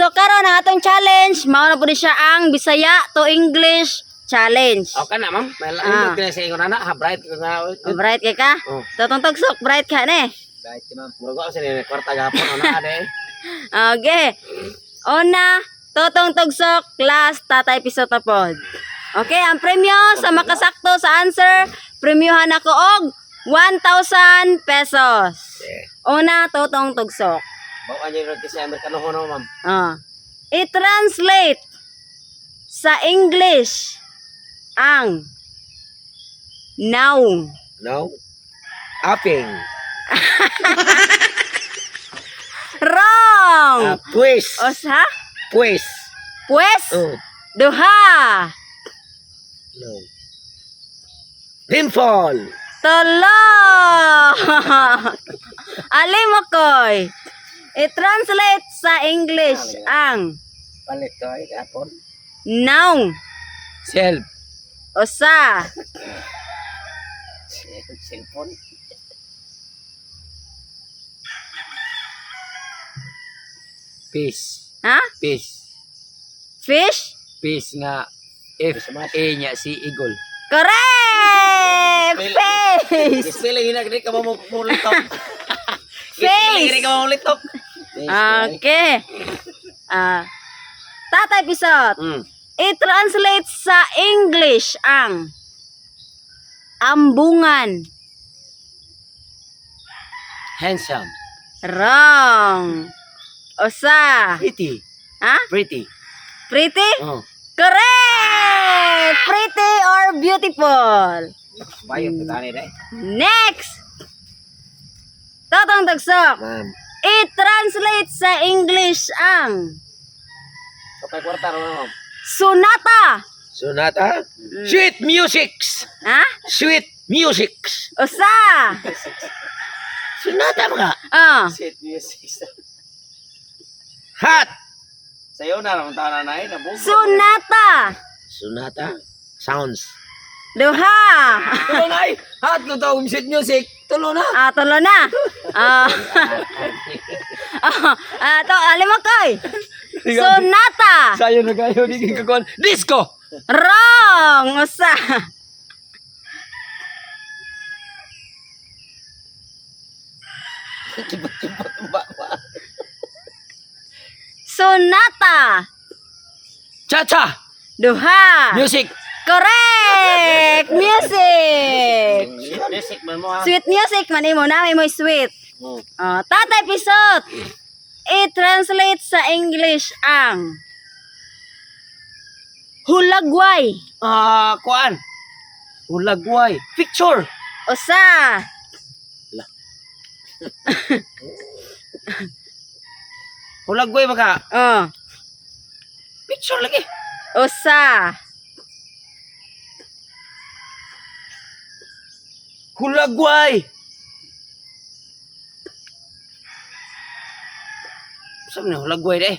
So karon ang atong challenge, mao na pud siya ang Bisaya to English challenge. Okay na, ma'am. May Ah. ah. Ka sa ingon ana, ha bright ka nga. Oh, bright kay ka? Oh. Totong tugsok, bright ka ne. Bright ka, ma'am. Murag ako sa nene kwarta gapon ana ade. Okay. Una, totong tugsok, last Tatay Pisot na pod. Okay, ang premyo sa makasakto sa answer, premyohan ako og 1,000 pesos. Okay. Una, totong tugsok. Bawa niyo ron kasi Amerikano ho no, ma'am. Ah. I-translate sa English ang noun. No. Aping. Wrong! Ah, pues. Osa? Pues. Pues, Oh. duha. No. Pimple. Tolo! Alimokoy. I-translate sa English ang Palit ko ay gapon. noun. Self. Osa. Cellphone. Peace. Ha? Peace. Fish? Peace nga F A niya si Eagle. Correct! Face! Spelling hina gani ka mo mulitok. Face! Gani ka mo mulitok. Okay. Ah. Tatay Pisot, i-translate sa English ang ambungan. Handsome. Wrong. Osa. Pretty. Ha? Pretty. Pretty? Oh. Correct! Pretty or beautiful. Bayot ko tani dai. Next! Totong Tagsok, Ma'am. i-translate sa English ang Kapay kwarta ro, ma'am. sonata. Sonata. Sweet musics. Ha? Sweet musics. Usa! Sonata mga. Ah. Sweet music. Hot. Sayo na naman taon na nai nabugo. Sonata. Sonata. Sounds. Duha. Tulo na ay. Hot no tawag sweet music. Tulo na. Ah, tulo na. Ah. Ah, to alim mo koy. Sonata. Sayo na kayo di ka kon. Disco. Wrong. Usa. Sonata. Cha-cha. Duha. Music. Correct. Music. Music man mo ha. Sweet music man imo na mo sweet. Oh. Oh, Tatay Pisot. I-translate sa English ang hulagway. Ah, kuan. Hulagway. Picture. Usa. Hulagway baka. Oh, Picture lagi. usa. Hulagway. Saan na hulagway de?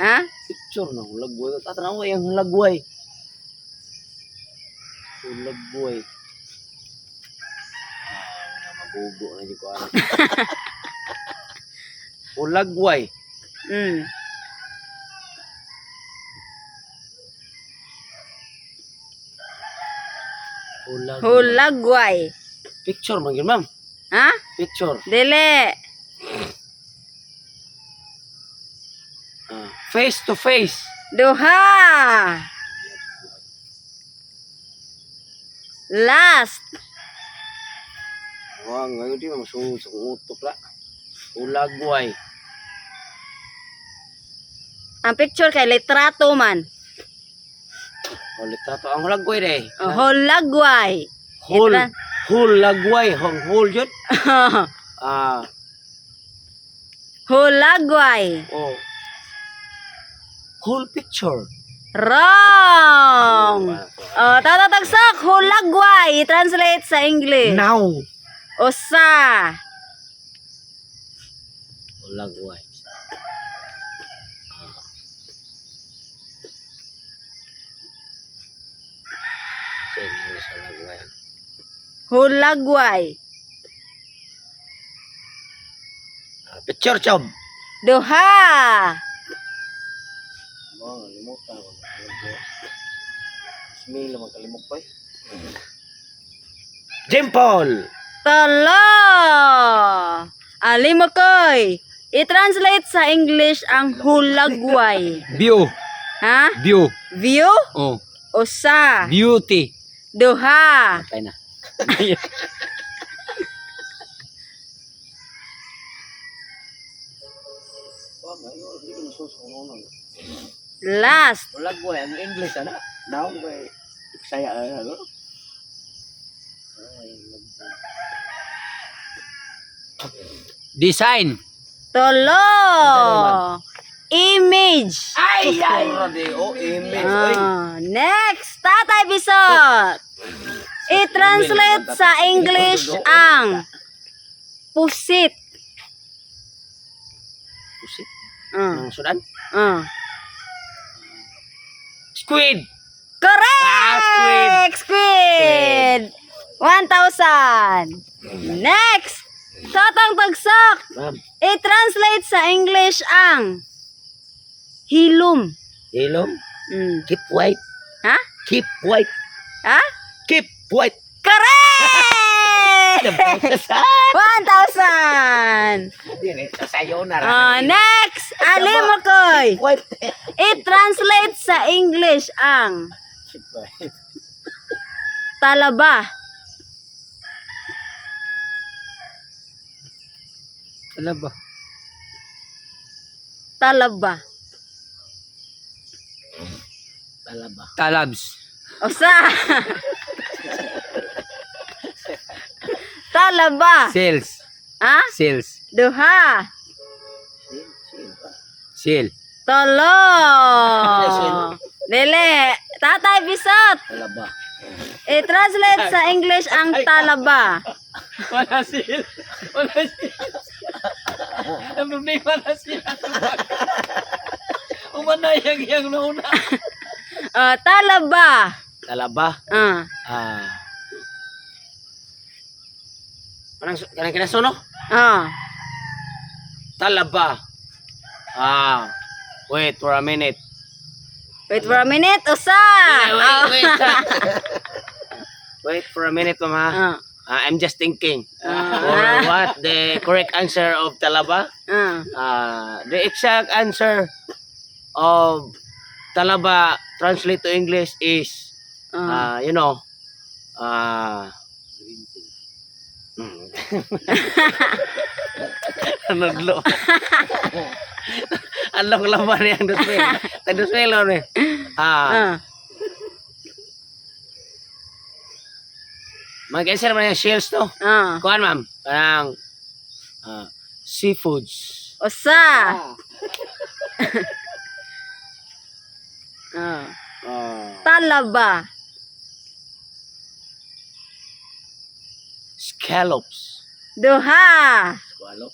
Ha? Picture na hulagway. Tatanaw yung hulagway. Hulagway. Ah, mabugo na di ko alam. Hulagway. Hulagway. Hulagway. Picture man gyud, ma'am. Ha? Picture. Dili. Ah, face to face. Duha. Last. Wah, ngayon di mo masuod sa kong utok la. Hulagway. Ang picture kay litrato man. O, litrato. Ang hulagway de. Oh, hulagway. Hul. Itra- Hulagway. Hong hul yun. Ah, Hulagway. oh. Whole picture. Wrong. Oh, tatatagsak, hulagway. Translate sa English. Now. Usa. Hulagway. Ah. Sa hulagway. Hulagway. Picture chob. Duha. Kalimutan ko. Smell naman kalimok pa eh. Jimpol. Talo! Alimokoy. I-translate sa English ang hulagway. View. Ha? View. View? Oh. Usa. Beauty. Duha. Patay na. Last. Ulagway, ang English ana. Naong ba eh. Saya ano? Design. Tolo. Image. Ay ay. Oh, image. Ay. Ah, next, Tatay Bisot. I-translate sa English ang pusit. Pusit. Ah, Ang sudan. ah. Squid. Correct! Ah, Squid! 1,000. Next, Totong Tagsok. Ma'am. I-translate sa English ang hilom. Ilom. Keep white. Ha? Keep white. Ha? Keep white. Correct! 1,000! Sayo na. Ah, next, Alimokoy. White. I-translate sa English ang talaba. Ano ba? Talaba. Talaba. Talabs. Usa. Talaba. Sales. Ha? Sales. Duha. Sale. Tolo. Dili. Tatay Bisot. Talaba. I-translate sa English ang talaba. Wala sale. Wala sale. Ang problema na siya. Umanayag yang nauna. Oh, talaba. Talaba. Ah. Ah. Kanang kanang kinasuno? Ah. Talaba. Ah. Wait for a minute. Wait for a minute. Usa. Wait, wait. Wait for a minute, mama. Ah. Ah, I'm just thinking. Ah. For what the correct answer of talaba? Ah. Ah, the exact answer of talaba translate to English is Ah. ah. Naglo. Anong laban yang duswel? Taduswel ni. Ah, Ah. mag-answer man yung shells to. Ah. Kuan, ma'am. Kanang seafoods. Usa. Ah. Ah, Talaba. Scallops. Duha. Scallop.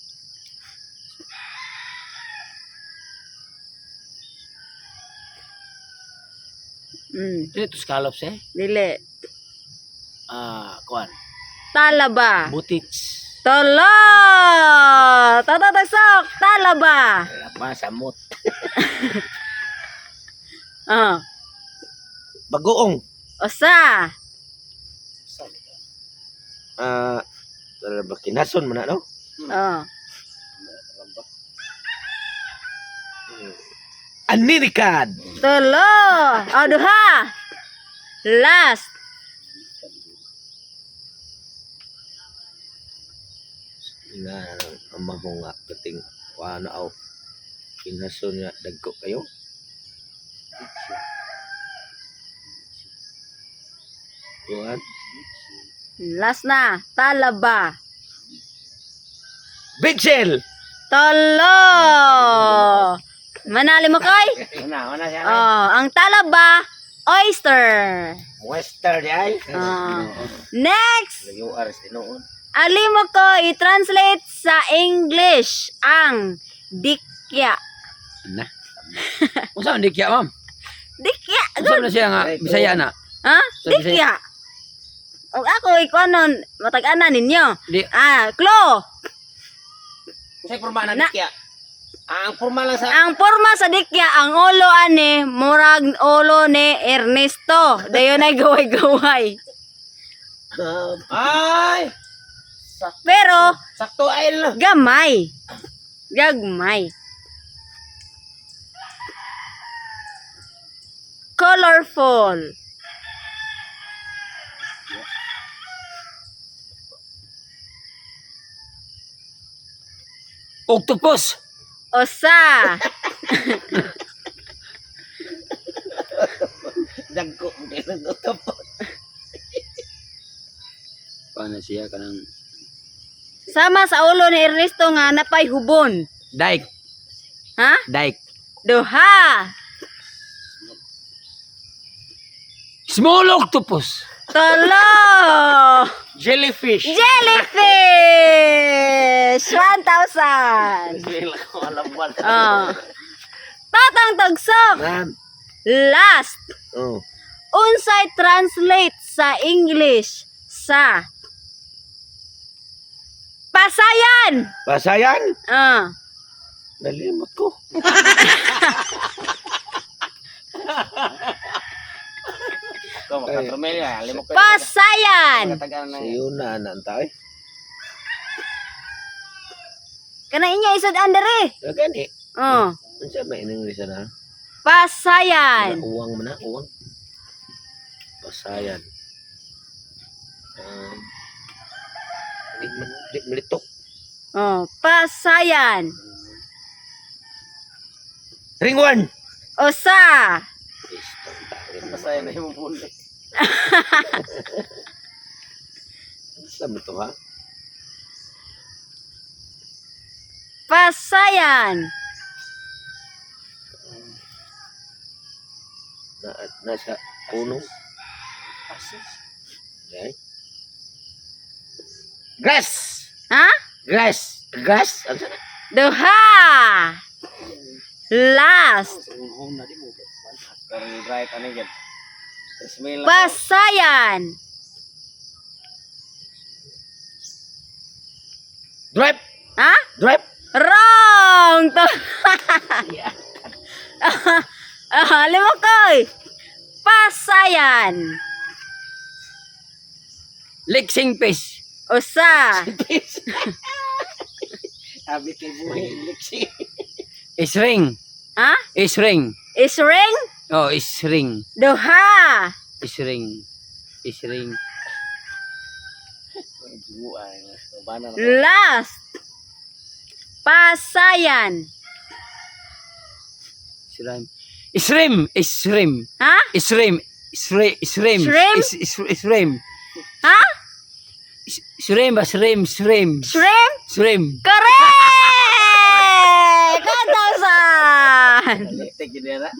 Dili to scallops eh. Dili. Ah, kuan. Talaba. Butits. Tolo. Tatatagsok. Talaba. Talaba samot. Ah. Bagoong. Usa. Ah, talaba kinason man na, no? Ah. Anirikad. Tolo. Oh, duha. Last. Nga ang mahunga kating kuan aw. Kinason nga dagko kayo. Kuan. Last na. Talaba. Big Shell. Tolo. Manali mo koy? Una, una siya. Oh, ang talaba, oyster. Western ay. Ah. Next, You are tinuod. alimo ko i-translate sa English ang dikya. Na. Unsa man dikya, ma'am? Dikya. Unsa man siya nga Bisaya na? Ha? Sa Bisaya. Dikya. O ako ikuanon matag-ana ninyo. Di Ah, klo. Unsay porma Na. na dikya? Ang forma lang sa Ang porma sa dikya, ang ulo ani, murag ulo ni Ernesto. Dayon ay gaway-gaway. Ay! Pero, Sakto ay lang. gamay. Gagmay. Colorful. Octopus. Usa. Dagko kay nagutop. Paano siya kanang Sama sa ulo ni Ernesto nga napay hubon. Dike, Ha? dike. Duha. Small octopus. Tulo. Jellyfish. Jellyfish! 1,000. Hindi lang ko alam ba. Oh. Tatang tugsok. Ma'am. Last. Oh. Unsay translate sa English sa Pasayan. Pasayan? Ah. Nalimot ko. Ko makatromel limok ko. Pasayan. Sayo na na ang tao eh. Kana inyo isod andere. Gani. Oh. Unsa may English na? Pasayan. Uwang man na, uwang. Pasayan. Di, di malitok. Oh, pasayan. Ringwan. Usa. Pasayan na imong puli. Sa mo to ha? Pasayan. Na, nasa puno. Okay. Grass. Ha? Grass. Grass. Ano na? Duha. Last. Pero right ani gyud. Smell. Pasayan. Drip. Ha? Drip. Wrong. To. Ah, limokoy. Pasayan. Lexing fish. Usa. Abi kay buhi liksi. Is ring. Ha? Is ring. Is ring? Oh, is ring. Duha. Is ring. Is ring. Last. Pasayan. Is rim. Is rim. Is rim. Ha? Is rim. Is rim. Is rim. Shrimp? Is rim. Ha? Shrimp, ba? Shrimp, shrimp. Shrimp? Shrimp. Correct! 1,000! Tek gyud na.